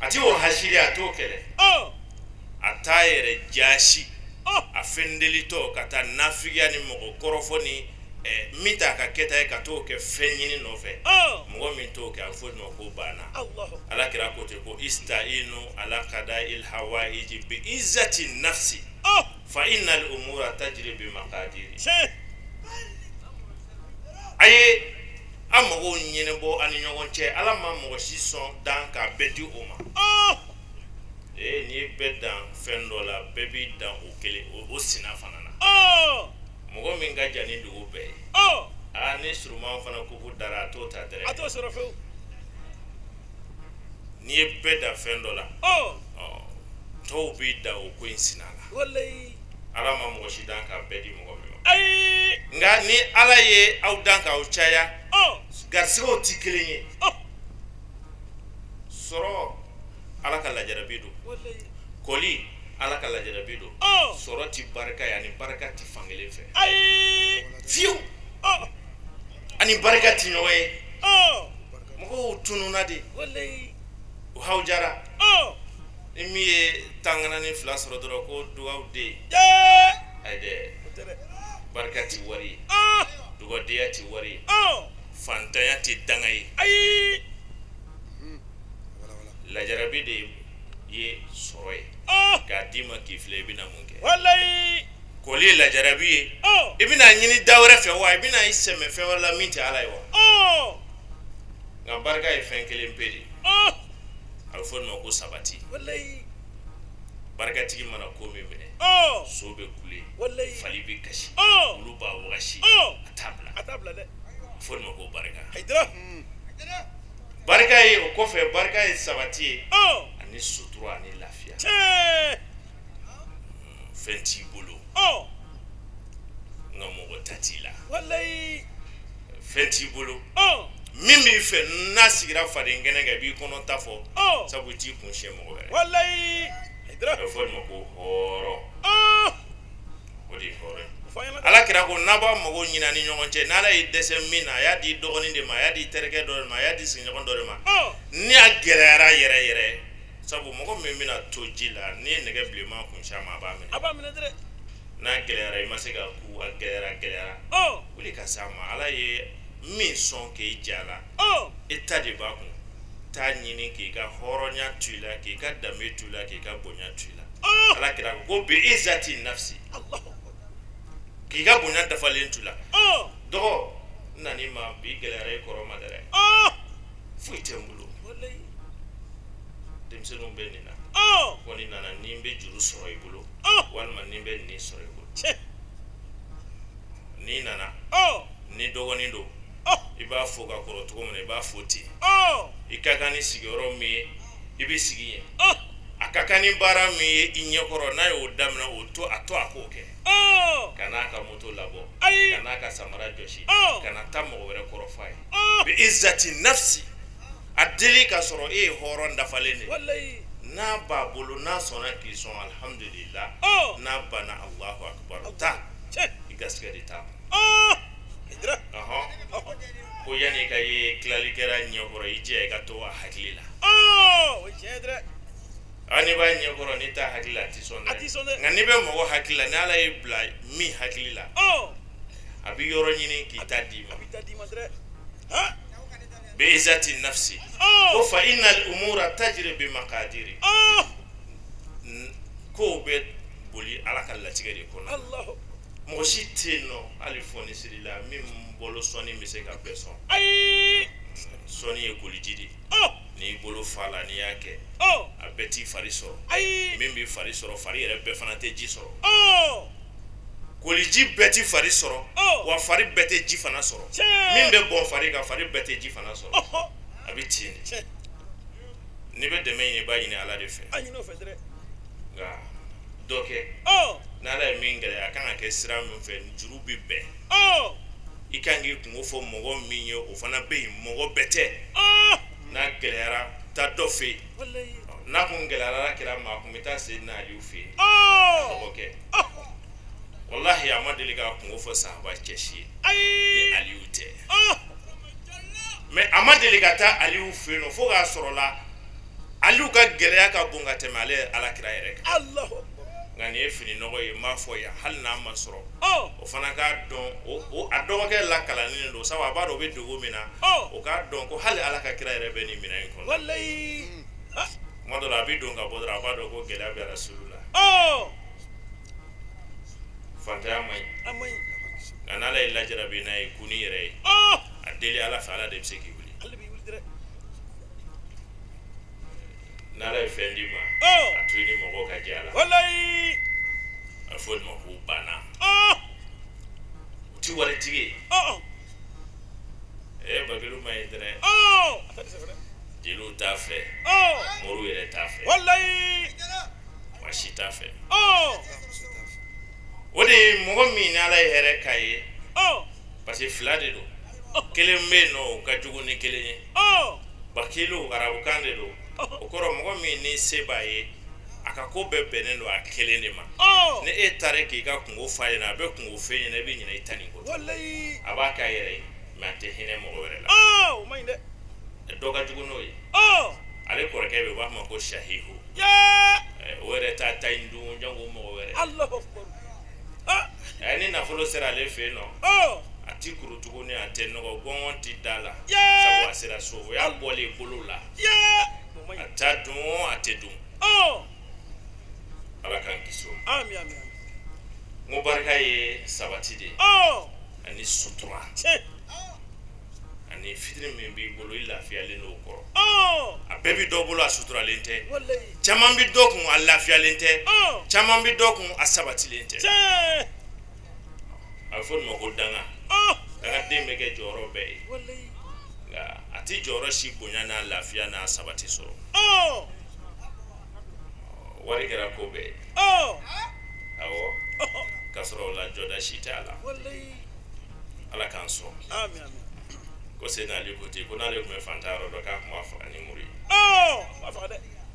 A ti o hasidi, a t'o kɛlɛ, a t'a yɛrɛ jaasi, a fɛn delitɔ ka taa nafigiya ni mɔgɔ kɔrɔfɔ ni min t'a ka kɛta ye, ka t'o kɛ fɛn ɲini nɔfɛ. Mɔgɔ min t'o kɛ, a bɛ fɔ o de ma ko baana. Ala kira ko ten ko istainu ala kada il hawaiji bi izzati nafsi fa innal umura tajri bi maqadiri. A ye an mago ɲɛnabɔ an ni ɲɔgɔn cɛ. Ala ma mɔgɔ si sɔn dan k'a bɛɛ di o ma. N'i ye bɛɛ dan fɛn dɔ la, bɛɛ b'i dan o kelen o sina fana na. Mɔgɔ min ka jan ni dugu bɛɛ ye, aa ni suruman fana kupu dara, a t'o ta dɛrɛ, a t'o sɔrɔ fewu. N'i ye bɛɛ dan fɛn dɔ la, tɔw b'i dan o ko in sina la. Ala ma mɔgɔ si dan k'a bɛɛ di mɔgɔ min ma. Nka ni Ala ye aw dan k'aw caya, garisigɛw tɛ kelen ye. Sɔrɔ Ala ka lajarabi don, kɔli Ala ka lajarabi don. Sɔrɔ ti barika ye, ani barika ti fankelen fɛ fiyewu, ani barika ti ɲɔgɔn ye. Mɔgɔw tununna de, u hawujara. Ni min ye tangana ni fila sɔrɔ dɔrɔn ko dugawu den, ayi dɛ, barika ti wari ye, dugadeya ti wari ye, fantanya ti danga ye. Lajarabi de ye sɔrɔ ye k'a d'i ma k'i filɛ, i bɛna mun kɛ? Kɔli ye lajarabi ye, i bɛna ɲini da wɛrɛ fɛ wa, i bɛna i sɛmɛ fɛn wɛrɛ la min tɛ Ala ye wa? Nka barika ye fɛn kelen pe de ye, a bɛ fɔ o de ma ko sabati. Barikatigi mana ko min minɛ, so bɛ kule, fali bɛ kasi, olu b'a wagasi, a t'a bila. A bɛ fɔ o de ma ko barika. Barika ye o kɔfɛ, barika ye sabati ye, ani sutura ani lafiya. Fɛn t'i bolo, Nka mɔgɔ ta t'i la. Fɛn t'i bolo. Min b'i fɛ n'a sigira faden kɛnɛ kan i b'i kɔnɔ ta fɔ. Sabu i t'i kun siɲɛ mɔgɔ wɛrɛ. A bɛ fɔ o de ma ko hɔrɔn. O de ye hɔrɔn ye. Ala kira ko n'a b'a mago ɲini a ni ɲɔgɔn cɛ n'ala y'i dɛsɛ min na a y'a di dɔgɔnin de ma a y'a di terikɛ dɔ de ma a y'a di sigiɲɔgɔn dɔ de ma. Ni a gɛlɛyara yɛrɛ yɛrɛ sabu mɔgɔ min bɛna to ji la n'i ye nɛgɛ bilenman kun si a ma a b'a minɛ. A b'a minɛ dɛ. N'a gɛlɛyara i ma se ka ku a gɛlɛyara. Wuli ka s'a ma ala ye min sɔn k'i ja la. E ta de b'a kun. Taa ɲini k'i ka hɔrɔnya to i la k'i ka danbe to i la k'i ka bonya to i la. Ala kira ko bi izati nafsi. K'i ka bonya dafalen to i la. Dɔgɔ n nan'i ma bi gɛlɛyara i kɔrɔ ma dɛ. Foyi tɛ n bolo. Denmisɛnninw bɛ nin na. Ko ni nana ni n bɛ juru sɔrɔ i bolo. Walima ni n bɛ nin sɔrɔ i bolo. N'i nana. Ni dɔgɔnin don. I b'a fo ka kɔrɔ cogo min na i b'a fo ten. I ka kan ni sigiyɔrɔ min ye i bɛ sigi yen. A ka kan ni baara min ye i ɲɛkɔrɔ n'a y'o daminɛ o to a to a k'o kɛ. Ka n'a ka moto labɔ. Ka n'a ka samara jɔsi. Ka na taa mɔgɔ wɛrɛ kɔrɔ f'a ye. Bi izati nafsi. A deli ka sɔrɔ e ye hɔrɔn dafalen de ye. N'a b'a bolo n'a sɔnna k'i sɔn alihamudulila. N'a banna Alahu akibaru taa. I garisɛgɛ de t'a. Ko yanni i ka ye tilali kɛra ɲɛkɔrɔ i jɛ i ka to a hakili la. N'i b'a ɲɛkɔrɔ n'i t'a hakili la a t'i sɔn dɛ. Nka n'i bɛ mɔgɔ hakili la ni Ala y'i bila min hakili la. A bɛ yɔrɔ ɲini k'i ta d'i ma. Bi izati nafsi. Ko fa innal umura tajri bi maqadiri. Kow bɛ boli Ala ka latigɛ de kɔnɔ. Mɔgɔ si tɛ yen nɔ hali fɔnisiri la min bolo sɔnni bɛ se ka bɛɛ sɔn. Sɔnni ye koliji de ye. N'i bolo fa la n'i y'a kɛ. A bɛɛ t'i fari sɔrɔ. Min b'i fari sɔrɔ fari yɛrɛ bɛɛ fana tɛ ji sɔrɔ. Koliji bɛɛ t'i fari sɔrɔ. Wa fari bɛɛ tɛ ji fana sɔrɔ. Min bɛ bɔn fari kan fari bɛɛ tɛ ji fana sɔrɔ. A bɛ ten de. N'i bɛ dɛmɛ ɲini i b'a ɲini Ala de fɛ. Nka dɔ kɛ. N'Ala ye min gɛlɛya a kan ka kɛ sira min fɛ juru bɛ bɛn. I kan k'i kungo fɔ mɔgɔ min ye o fana bɛ yen mɔgɔ bɛɛ tɛ. N'a gɛlɛyara taa dɔ fɛ yen. N'a kun gɛlɛyara Ala kira ma a kun bɛ taa Seyidina Aliyu fɛ yen. Dɔgɔkɛ. Walahi a ma deli k'a kungo fɔ sahaba cɛ si ye. Ni Aliyu tɛ. Mais a ma deli ka taa Aliyu fɛ yen nɔ fo k'a sɔrɔ la Aliyu ka gɛlɛya ka bon ka tɛmɛ ale Ala kira yɛrɛ kan. Nka nin ye fini nɔgɔ ye n b'a fɔ yan hali n'a ma sɔrɔ. O fana k'a dɔn a dɔgɔkɛ lakalannen don sabu a b'a dɔn o bɛ dogo min na. O k'a dɔn ko hali Ala ka kira yɛrɛ bɛ nin minɛn in kɔnɔ. Tuma dɔ la a bɛ don ka bɔ dɔrɔn a b'a dɔn ko gɛlɛya bɛ Rasulu la. Fantanya man ɲi. Nka n'Ala ye lajarabi n'a ye kun n'i yɛrɛ ye. A deli Ala fɛ Ala de bɛ se k'i wuli. N'Ala ye fɛn d'i ma. A to i ni mɔgɔw ka jɛ a la. A bɛ fɔ o de ma ko banna. U ti waritigi ye. Bakilu ma ɲi dɛrɛ. Jeliw t'a fɛ. Moriw yɛrɛ t'a fɛ. Maa si t'a fɛ. O de ye mɔgɔ min ni Ala ye hɛrɛ k'a ye. Parce que fila de don. Kelen bɛ yen nɔ o ka jugu ni kelen ye. Bakilu arabukan de don. O kɔrɔ mɔgɔ min ni se b'a ye a ka ko bɛɛ bɛnnen don a kelen de ma. Ni e taara k'i ka kungo f'a ɲɛna a bɛ kungo f'e ɲɛna i bɛ ɲinɛ i ta nin kɔ. A b'a k'a yɛrɛ ye mais a tɛ hinɛ mɔgɔ wɛrɛ la. Dɔ ka jugu n'o ye. Ale kɔrɔkɛ bɛ yen u b'a fɔ ma ko Sahihu. O yɛrɛ t'a ta in dun janko mɔgɔ wɛrɛ. Ni nafolo sera ale fɛ yen nɔ. A ti kuru tuguni a tɛ nɔgɔ gɔngɔn ti da la. Sabu a sera so o y'a bɔlen bolo la. A t'a dun a tɛ dun. Ala k'an kisi o ma. N ko barika ye sabati de ye. Ani sutura. Ani fitiri min b'i bolo i lafiyalen don o kɔrɔ. A bɛɛ bɛ dɔ bolo a suturalen tɛ. Caman bɛ dɔ kun a lafiyalen tɛ. Caman bɛ dɔ kun a sabatilen tɛ. A bɛ fɔ o de ma ko danga. Dangaden bɛ kɛ jɔyɔrɔ bɛɛ ye. Nka a tɛ jɔyɔrɔ si bonya n'a lafiya n'a sabati sɔrɔ. Wari kɛra ko bɛɛ ye. Awɔ. K'a sɔrɔ o la jɔda si tɛ a la. Ala k'an sɔn. Ko Seydina Ali ko ten, ko n'ale tun bɛ fantan yɔrɔ dɔn k'a tun b'a faga ni muru ye.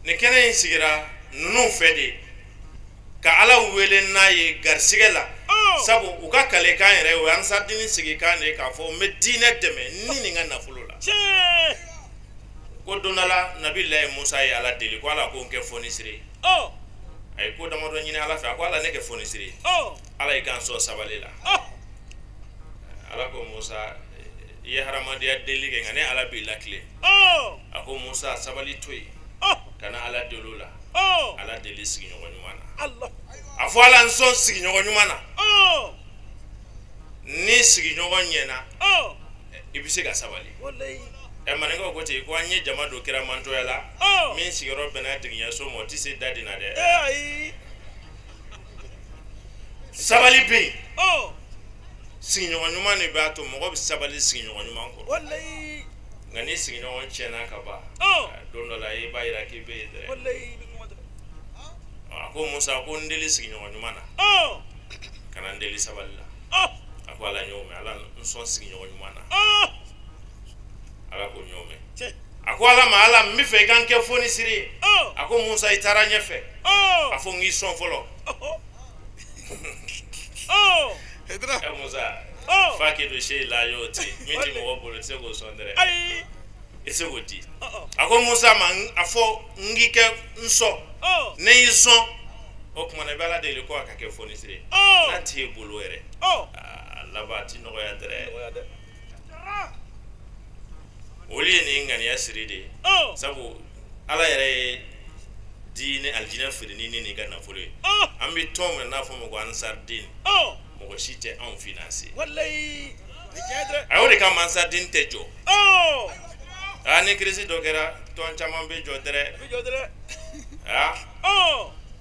Nin kɛnɛ in sigira ninnu fɛ de ka Ala wele n'a ye garisigɛ la. Sabu u ka kalekan yɛrɛ o ye Ansaridini sigikan de ye k'a fɔ n bɛ diinɛ dɛmɛ ni nin ka nafolo la. Ko don dɔ la Nabilayi Musa ye Ala deli ko Ala ko n kɛ fonisire ye. A ye ko damadɔ ɲini Ala fɛ, a ko Ala ne kɛ fonisire ye. Ala y'i kan sɔn sabali la. Ala ko Musa i ye hadamadenya deli kɛ nka ne Ala b'i latilen. A ko Musa sabali to yen ka na Ala deli o la. Ala deli sigiɲɔgɔn ɲuman na. A fɔ Ala n sɔn sigiɲɔgɔn ɲuman na. Ni sigiɲɔgɔn ɲɛna i bɛ se ka sabali. Maninkaw ko ten ko an ye jama don kira mantɔya la min sigiyɔrɔ bɛnna jigiɲɛso ma o tɛ se da de na dɛ. Sabali bɛ yen. Sigiɲɔgɔn ɲuman de b'a to mɔgɔ bɛ sabali sigiɲɔgɔn ɲuman kɔrɔ. Nka ni sigiɲɔgɔn tiɲɛna ka ban don dɔ la i b'a jira k'i bɛ yen dɛ. A ko Musa ko n deli sigiɲɔgɔn ɲuman na ka na n deli sabali la. A ko Ala n y'o mɛn, Ala n sɔn sigiɲɔgɔn ɲuman na. Ala ko n y'o mɛn. A ko Ala ma Ala n bɛ fɛ i ka n kɛ fonisire ye. A ko Musa i taara ɲɛfɛ. A fɔ n k'i sɔn fɔlɔ. Musa fa k'i don se la y'o ten min tɛ mɔgɔ bolo i tɛ se k'o sɔn dɛ. I tɛ se k'o di. A ko Musa ma a fɔ n k'i kɛ n sɔn. Ne y'i sɔn o tuma na i bɛ Ala deli ko a ka kɛ fonisire ye. N'a t'e bolo yɛrɛ a laban a ti nɔgɔya dɛ. Olu ye nin ŋaniya siri de ye. Sabu Ala yɛrɛ ye diinɛ alijinɛ feere ni nin ka nafolo ye. An bɛ tɔn min n'a fɔ ma ko Ansaridini. Mɔgɔ si tɛ anw financer. A y'o de kama Ansaridini tɛ jɔ. Ni kirisi dɔ kɛra tɔn caman bɛ jɔ dɛrɛ.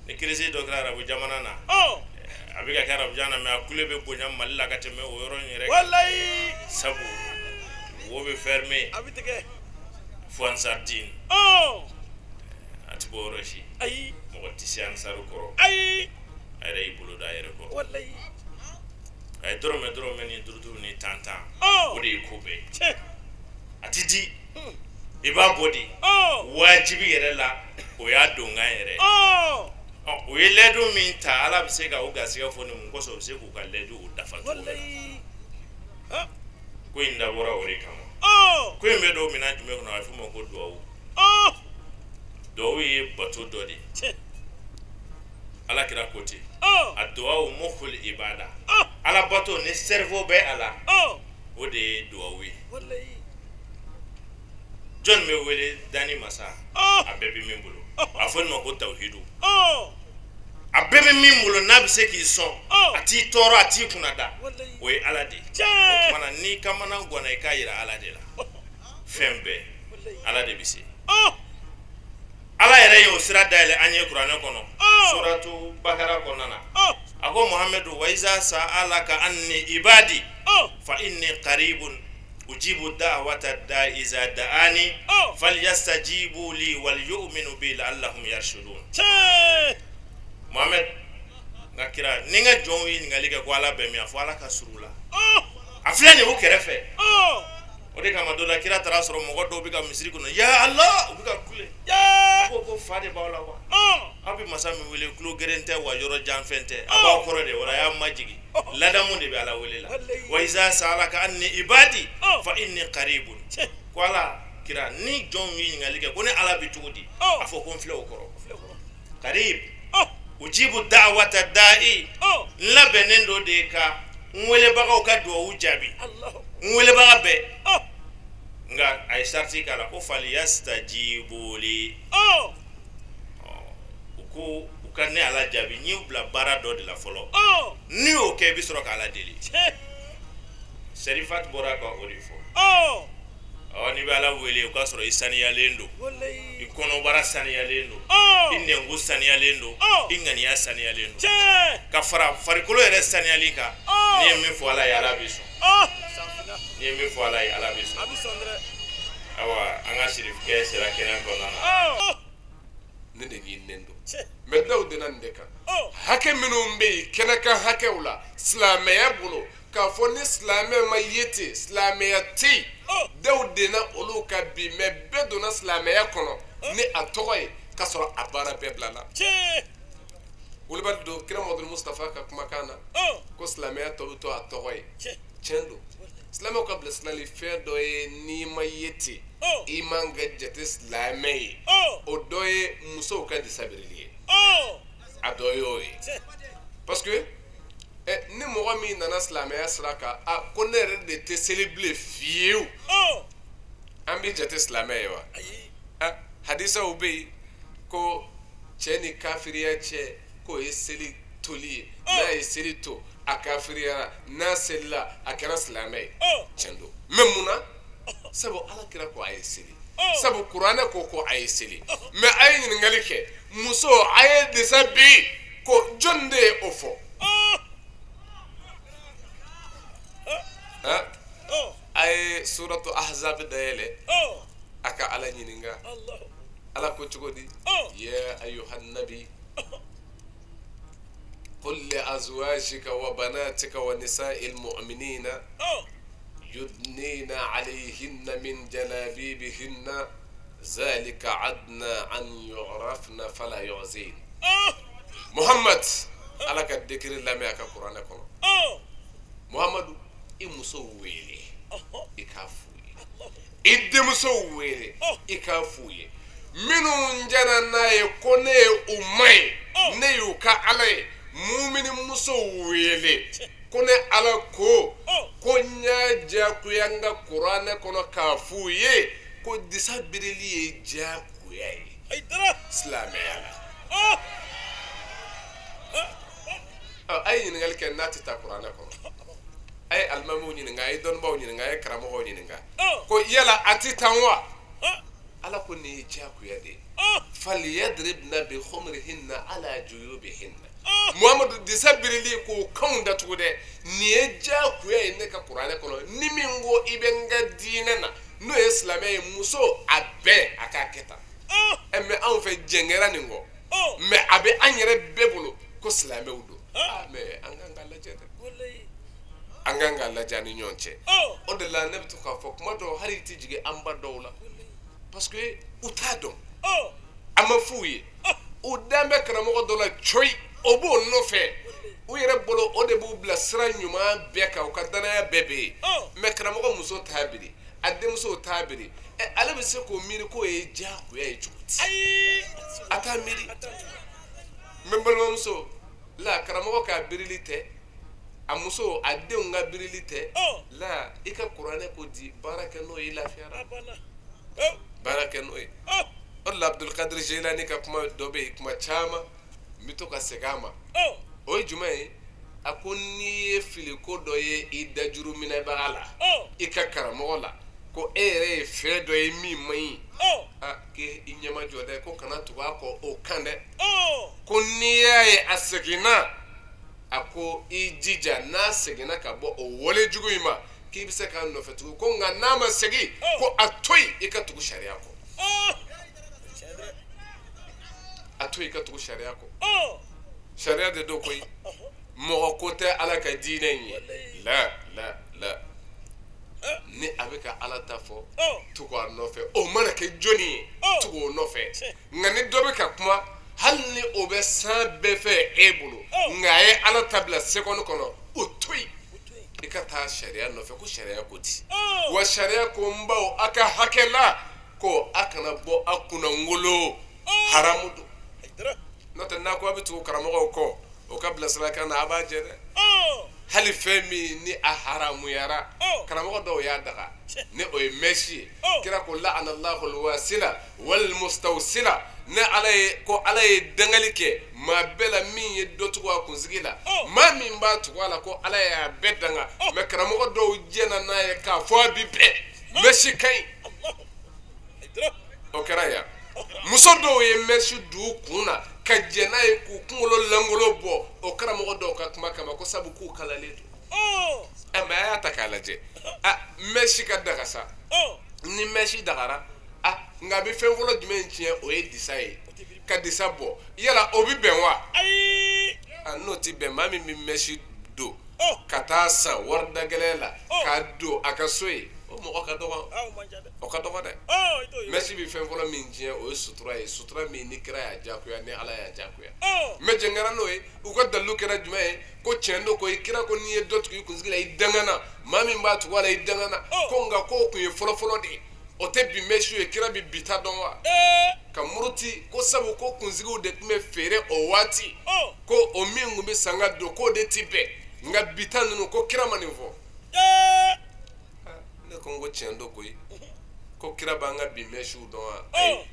Ni kirisi dɔ kɛra arabu jamana na. A bɛ ka kɛ arabu jamana na mɛ a kule bɛ bonya Mali la ka tɛmɛ o yɔrɔ in yɛrɛ kan. Sabu wo bɛ fermer fo Ansaridini. A ti bɔ yɔrɔ si. Mɔgɔ tɛ se Ansaru kɔrɔ. A yɛrɛ y'i bolo da a yɛrɛ kɔrɔ. A ye dɔrɔmɛ dɔrɔmɛ ni duuru duuru ni tan tan. O de ye ko bɛɛ ye. A ti di. I b'a bɔ de. Wajibi yɛrɛ la o y'a donkan yɛrɛ ye. O ye lɛdu min ta Ala bɛ se ka o garisɛgɛ fɔ ni mun kosɔn o bɛ se k'u ka lɛdu o dafa cogo min na. Ko in dabɔra o de kama. Ko in bɛ don minɛn jumɛn kɔnɔ a bɛ f'o ma ko duwawu. Duwawu ye bato dɔ de ye. Ala kira ko ten. A duwawu mukhul ibada. Ala bato ni cerveau bɛ a la. O de ye duwawu ye. Jɔn bɛ wele danni masa. A bɛɛ bɛ min bolo. A fɔ nin ma ko tawhidu. A bɛɛ bɛ min bolo n'a bɛ se k'i sɔn. A t'i tɔɔrɔ a t'i kunnada. O ye Ala de ye. O tuma na n'i kamana ganna i k'a yira Ala de la. Fɛn bɛɛ Ala de bɛ se. Ala yɛrɛ y'o sira dayɛlɛ an ye kuranɛ kɔnɔ. Suratu Bakara kɔnɔna na. A ko Muhamadu wa iza sa'alaka anni ibadi fa inni qaribun ujibu da'wata da'i iza da'ani falyastajibu li wal yu'minu bi la'allahum yarshudun. Muhammed n ka kira ni n ka jɔnw ye ɲininkali kɛ ko Ala bɛ min a fɔ Ala ka surun u la. A filɛ nin ye o kɛrɛfɛ. O de kama don la kira taara sɔrɔ mɔgɔ dɔw bɛ ka misiri kɔnɔ ya Ala u bɛ ka kule. Ko ko fa de b'aw la wa. Aw bɛ masa min wele tulo geren tɛ wa yɔrɔ jan fɛn tɛ a b'aw kɔrɔ de wala a y'a majigin ladamu de bɛ Ala wele la. Wa iza sa'alaka anni ibadi fa inni qaribun. Ko Ala kira ni jɔnw ye ɲininkali kɛ ko ne Ala bɛ cogo di a fɔ ko n filɛ o kɔrɔ. Qarib ujibu da'wata da'i n labɛnnen don de ka n welebagaw ka duwawu jaabi. N welebaga bɛɛ. Nka a ye sariti k'a la ko faliyastajibu li. U ko u ka ne Ala jaabi n y'u bila baara dɔ de la fɔlɔ. N'i y'o kɛ i bɛ sɔrɔ k'Ala deli. Serifat bɔra ka o de fɔ. N'i bɛ Ala wele o k'a sɔrɔ i saniyalen don. I kɔnɔbara saniyalen don. I nɛnku saniyalen don. I ŋaniya saniyalen don. Ka fara farikolo yɛrɛ saniyali kan. N'i ye min fɔ Ala ye Ala bɛ sɔn. N'i ye min fɔ Ala ye Ala bɛ sɔn. Ayiwa an ka sirifukɛ sera kɛnɛ kɔnɔna na. Ne de ɲininen don mɛ dɔw donna nin de kan hakɛ minnu bɛ yen kɛnɛkan hakɛw la silamɛya bolo k'a fɔ ni silamɛ ma ye ten silamɛya tɛ yen dɔw donna olu kan bi mɛ bɛɛ donna silamɛya kɔnɔ ni a tɔgɔ ye k'a sɔrɔ a baara bɛɛ bilala wulibali don kira Mamadu Mustafa ka kumakan na ko silamɛya tɔ bɛ to a tɔgɔ ye tiɲɛ don silamɛw ka bilasirali fɛn dɔ ye n'i ma ye ten i man ka jate silamɛ ye o dɔ ye musow ka disabirili ye a dɔ y'o ye parce que ni mɔgɔ min nana silamɛya sira kan a ko ne yɛrɛ de tɛ seli bilen fiyewu an bɛ jate silamɛ ye wa hadisaw bɛ yen ko cɛ ni kafiriya cɛ k'o ye seli toli ye n'a ye seli to a kafiriyara n'a selila a kɛra silamɛ ye tiɲɛ don mɛ mun na sabu ala kira ko a ye seli sabu kuranɛ ko a ye seli mɛ a ye ɲininkali kɛ muso a ye disa bi ko jɔn de ye o fɔ a ye suratu ahzab dayɛlɛ a ka ala ɲininka ala ko cogo di ya ayuhan nabi قل لأزواجك وبناتك ونساء المؤمنين يدنين عليهن من جلابيبهن ذلك عدنا أن يعرفن فلا يعزين محمد على كذكر الله ما كقرآن كنا محمد إمسويلي إكافوي إدمسويلي إكافوي منو جنا يكون أمي نيوكا عليه mumini muso wele ko ne ala ko ko n y'a diyagoya n ka kuranɛ kɔnɔ k'a f'u ye ko disa birili ye diyagoya ye silamɛya la a ye ɲininkali kɛ n'a tɛ taa kuranɛ kɔnɔ a ye alimamiw ɲininka a ye dɔnnibaaw ɲininka a ye karamɔgɔw ɲininka ko yala a tɛ tan wa ala ko nin ye diyagoya de ye faliyadribna bi khumrihinna ala juyubihinna Muhammadu disa birili k'o kanw datugu dɛ nin ye diyagoya ye ne ka kuranɛ kɔnɔ ni min ko i bɛ n ka diinɛ na n'o ye silamɛ ye muso a bɛɛ a k'a kɛ tan mɛ anw fɛ jɛnkɛra nin kɔ mɛ a bɛ an yɛrɛ bɛɛ bolo ko silamɛw don mɛ an kan k'a lajɛ dɛ an kan k'a lajɛ an ni ɲɔgɔn cɛ o de la ne bɛ to k'a fɔ kuma dɔw hali i tɛ jigin an ba dɔw la parce que u t'a dɔn a ma f'u ye u dan bɛ karamɔgɔ dɔ la coyi o b'o nɔfɛ u yɛrɛ bolo o de b'u bila sira ɲuman bɛɛ kan u ka danaya bɛɛ bɛ yen mɛ karamɔgɔ muso t'a biri a denmuso t'a biri ale bɛ se k'o miiri k'o ye diyagoya ye cogo di a t'a miiri n bɛ balimamuso la karamɔgɔ ka birili tɛ a muso a denw ka birili tɛ la i ka kuranɛ ko di baara kɛ n'o ye i lafiyara baara kɛ n'o ye o de la Abdulkadir Jilani ka kuma dɔ bɛ yen kuma caman n bɛ to ka segin a ma o ye jumɛn ye a ko n'i ye filiko dɔ ye i dajuru minɛbaga la i ka karamɔgɔ la ko e yɛrɛ ye fɛn dɔ ye min man ɲi a k'i ɲɛma jɔ dɛ ko kana tugu a kɔ o kan dɛ ko n'i y'a ye a seginna a ko i jija n'a seginna ka bɔ o wale jugu in ma k'i bɛ se k'a nɔfɛ tugun ko nka n'a ma segin ko a to yen i ka tugu sariya kɔ a to i ka tugu sariya kɔ sariya de don koyi mɔgɔ ko tɛ ala ka diinɛ in ye la la la ni a bɛ ka ala ta fɔ tugu a nɔfɛ o mana kɛ jɔnni ye tugu o nɔfɛ nka ni dɔ bɛ ka kuma hali ni o bɛ san bɛɛ fɛ e bolo nka a ye ala ta bila seconde kɔnɔ o to yen i ka taa sariya nɔfɛ ko sariya ko di wa sariya ko n baw a ka hakɛ la ko a kana bɔ a kunnangolo haramu don n'o tɛ n'a ko a bɛ tugu karamɔgɔw kɔ o ka bilasirakan na a b'a jɛ dɛ hali fɛn min ni a haramuyara karamɔgɔ dɔw y'a daga ni o ye mɛsi ye kira ko la'anallahu alwasila walmustawsila ne ala ye ko ala ye dangali kɛ maa bɛɛ la min ye dɔ tugu a kunsigi la maa min b'a tugu a la ko ala y'a bɛɛ danga mɛ karamɔgɔ dɔw jɛna n'a ye k'a fɔ a bi bɛɛ mɛsi ka ɲi o kɛra yan muso dɔw ye mɛsi don kun na ka jɛ n'a ye k'u kunkolo langolo bɔ o karamɔgɔ dɔw ka kuma kama ko sabu k'u kalalen don ɛ mɛ a y'a ta k'a lajɛ a mɛsi ka daga sa ni mɛsi dagara a nka a bɛ fɛn fɔlɔ jumɛn tiɲɛ o ye disa ye. ka disa bɔ yala o bɛ bɛn wa ayi n'o tɛ bɛn maa min bɛ mɛsi don ka taa san wari dagɛlɛn la k'a don a ka so ye o mɔgɔ ka dɔgɔ o ka dɔgɔ dɛ mɛsi bɛ fɛn fɔlɔ min tiɲɛ o ye sutura ye sutura min ni kira y'a diyagoya ni Ala y'a diyagoya mɛ jɛn kɛra n'o ye u ka dalilu kɛra jumɛn ye ko tiɲɛ don ko i kira ko n'i ye dɔ tugu i kunsigi la i dangana maa min b'a tugu a la i dangana ko nka k'o kun ye fɔlɔfɔlɔ de ye o tɛ bi mɛsi ye kira bɛ bi ta dɔn wa ka muruti ko sabu ko kunsigiw de tun bɛ feere o waati ko o min tun bɛ san ka don k'o de ti bɛn nka bi ta ninnu ko kira ma nin fɔ ne ko n ko tiɲɛ don koyi ko kira b'an ka bi mɛsiw dɔn wa ayi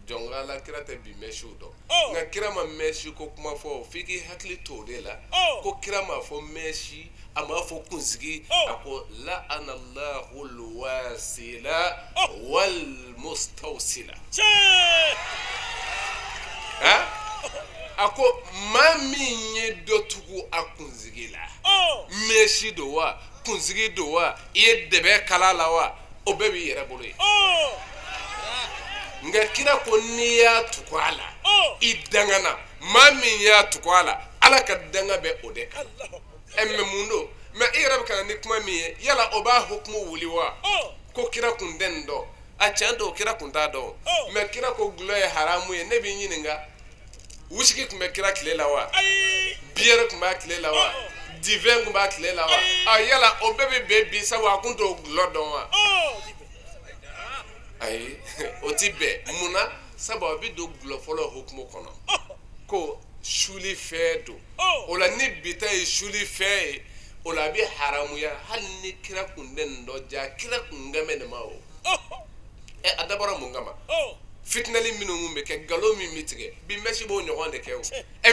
jɔn ko Ala kira tɛ bi mɛsiw dɔn nka kira ma mɛsi ko kuma fɔ f'i k'i hakili to o de la ko kira m'a fɔ mɛsi a m'a fɔ kunsigi a ko la anallahu alwasila wal mustawsila a ko maa min ye dɔ tugu a kunsigi la mɛsi don wa kunsigi don wa i ye dɛbɛ kala la wa o bɛɛ b'i yɛrɛ bolo ye nka kira ko n'i y'a tugu a la i dangana maa min y'a tugu a la Ala ka danga bɛ o de kan mɛ mun don mɛ i yɛrɛ bɛ ka na ni kuma min ye yala o b'a hukumu wuli wa ko kira kun tɛ nin dɔn a tiɲɛ don kira kun t'a dɔn mɛ kira ko gulɔ ye haramu ye ne b'i ɲininka wusiki tun bɛ kira tile la wa biyɛri tun b'a tile la wa divɛn tun b'a tile la wa a yala o bɛɛ bɛ bɛn bi sabu a kun t'o gulɔ dɔn wa ayi o ti bɛn mun na sabu a bɛ don gulɔ fɔlɔ hukumu kɔnɔ ko suli fɛn don o la ni bi ta ye suli fɛn ye o la a bɛ haramuya hali ni kira kun tɛ nin dɔn ja kira kun kan bɛ nin ma o a dabɔra mun kama fitinɛli minnu kun bɛ kɛ nkalon min bɛ tigɛ bi mɛsi b'o ɲɔgɔn de kɛ o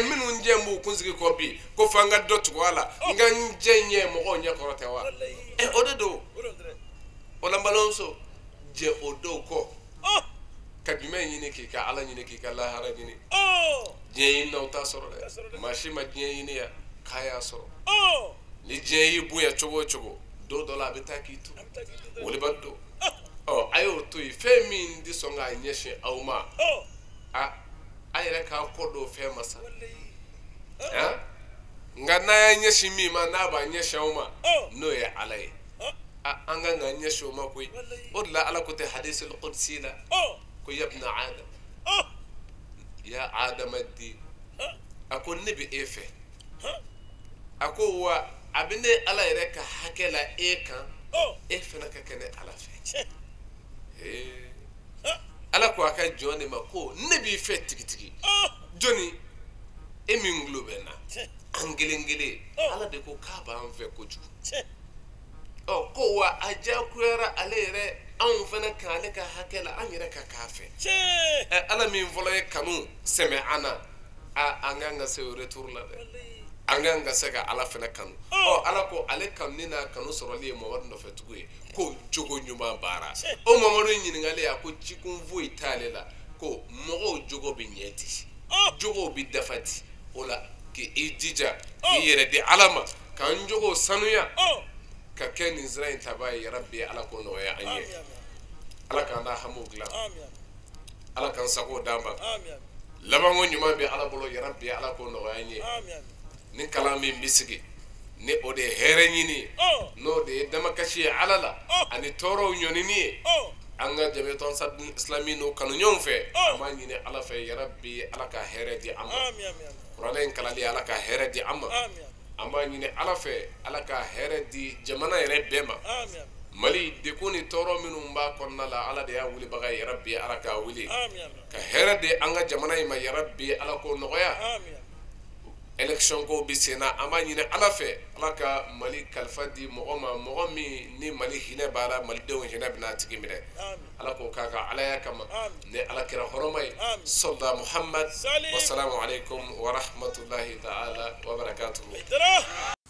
minnu jɛ b'u kunsigi kɔ bi ko f'an ka dɔ tugu a la n ka n jɛ ɲɛ mɔgɔw ɲɛ kɔrɔ tɛ wa o de don o la n balimamuso jɛ o dɔw kɔ ka jumɛn ɲini k'i ka Ala ɲini k'i ka lahara ɲini diɲɛ ɲini na o t'a sɔrɔ dɛ maa si ma diɲɛ ɲini yan k'a y'a sɔrɔ ni diɲɛ y'i bonya cogo o cogo don dɔ la a bɛ taa k'i to woliba don ɔ a y'o to yen fɛn min tɛ sɔn k'a ɲɛsin aw ma a a yɛrɛ k'a kɔ don fɛn ma sa nka n'a y'a ɲɛsin min ma n'a b'a ɲɛsin aw ma n'o ye Ala ye an kan k'an ɲɛsin o ma koyi o de la Ala ko tɛ hadisul qudsi la ko yabna Adam ya adamaden a ko ne bɛ e fɛ a ko wa a bɛ ne Ala yɛrɛ ka hakɛ la e kan e fana ka kɛ ne Ala fɛ Ala ko a ka jɔn de ma ko ne b'i fɛ tigitigi jɔnni e min tulo bɛ n na an kelen kelen Ala de ko k'a b'an fɛ kojugu ɔ ko wa a diyagoyara ale yɛrɛ anw fana kan ale ka hakɛ la an yɛrɛ ka k'a fɛ Ala min fɔlɔ ye kanu sɛmɛ an na an kan ka se o retour la dɛ an kan ka se ka Ala fana kanu ɔ Ala ko ale kanuni n'a kanu sɔrɔli ye Mamadu nɔfɛ tugu ye ko jogo ɲuman baara o Mamadu ɲininkalen a ko cikun foyi t'ale la ko mɔgɔw jogo bɛ ɲɛ di jogow bɛ dafa di o la k'i jija k'i yɛrɛ di Ala ma k'an jogow sanuya ka kɛ nin sira in tabaa ye yarabi Ala k'o nɔgɔya an ye Ala k'an n'a hamiw dilan Ala k'an sago d'an ma labanko ɲuman bɛ Ala bolo yarabi Ala k'o nɔgɔya an ye ni kalan min bɛ sigi ni o de ye hɛrɛ ɲini ye n'o de ye damakasi ye Ala la ani tɔɔrɔw ɲɔnini ye an ka jamiyatu ansar islami n'o kanu ɲɔgɔn fɛ an b'a ɲini Ala fɛ yarabi Ala ka hɛrɛ di an ma kuranɛ in kalanli Ala ka hɛrɛ di an ma an b'a ɲini Ala fɛ Ala ka hɛrɛ di jamana yɛrɛ bɛɛ ma Mali degun ni tɔɔrɔ minnu b'a kɔnɔna la Ala de y'a wulibaga ye yarabi Ala k'a wuli ka hɛrɛ di an ka jamana in ma yarabi Ala k'o nɔgɔya élection ko bɛ sen na an b'a ɲini Ala fɛ Ala ka Mali kalifa di mɔgɔ ma mɔgɔ min ni Mali hinɛ b'a la malidenw hinɛ bɛna a tigi minɛ Ala k'o k'a ka Alaya kama ni Ala kira hɔrɔma ye sɔlila Muhamad wasalamu aleykum wa rahmatulahi taala wa barakatuhu.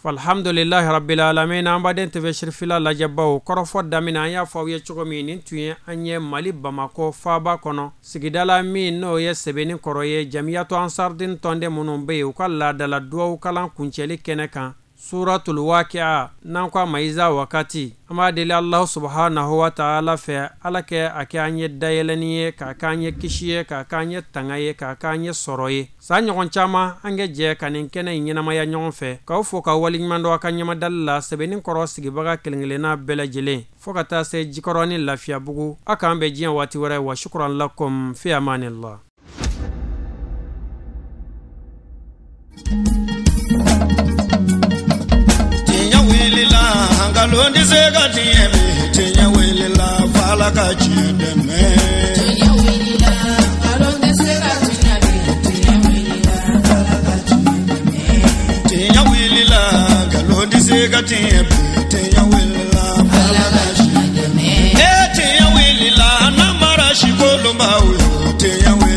Alhamdulilahi rabbil alamin an baden TV Sirifila lajɛbaw kɔrɔfɔ daminɛ an y'a fɔ aw ye cogo min nin tun ye an ye Mali Bamakɔ faaba kɔnɔ sigida la min n'o ye Sɛbɛnni kɔrɔ ye jamiyatu ansardin tɔnden minnu bɛ yen u ka laadala duwawu kalan kuncɛli kɛnɛ kan. Suratul Waqi'a n'an ko a ma Iza Wakati. An b'a deli Alahu subahanahu wa taala fɛ, Ala kɛ a kɛ an ye dayɛlɛnni ye, k'a k'an ye kisi ye, k'a k'an ye tanga ye, k'a k'an ye sɔrɔ ye. San ɲɔgɔn caman an kɛ jɛ ka nin kɛnɛ in ɲɛnamaya ɲɔgɔn fɛ. K'aw fo k'aw waleɲuman dɔn aw ka ɲɛmadali la sɛbɛnni kɔrɔ sigibaga kelen-kelenna bɛɛ lajɛlen, fo ka taa se Jikɔrɔni Lafiyabugu. Aw k'an bɛn diɲɛ waati wɛrɛ. Wa shukran lakum fi amanillah. Tiɲɛ wulila, nkalon tɛ se ka tiɲɛ bi. Tiɲɛ wulila, f'Ala ka tiɲɛ dɛmɛ. Tiɲɛ wulila, nkalon tɛ se ka tiɲɛ bi. Tiɲɛ wulila, f'Ala ka tiɲɛ dɛmɛ. Tiɲɛ wulila, nkalon tɛ se ka tiɲɛ bi. Tiɲɛ wulila, f'Ala ka tiɲɛ dɛmɛ. Ee tiɲɛ wulila, n'an mara si kolonbaw ye. Tiɲɛ wulila.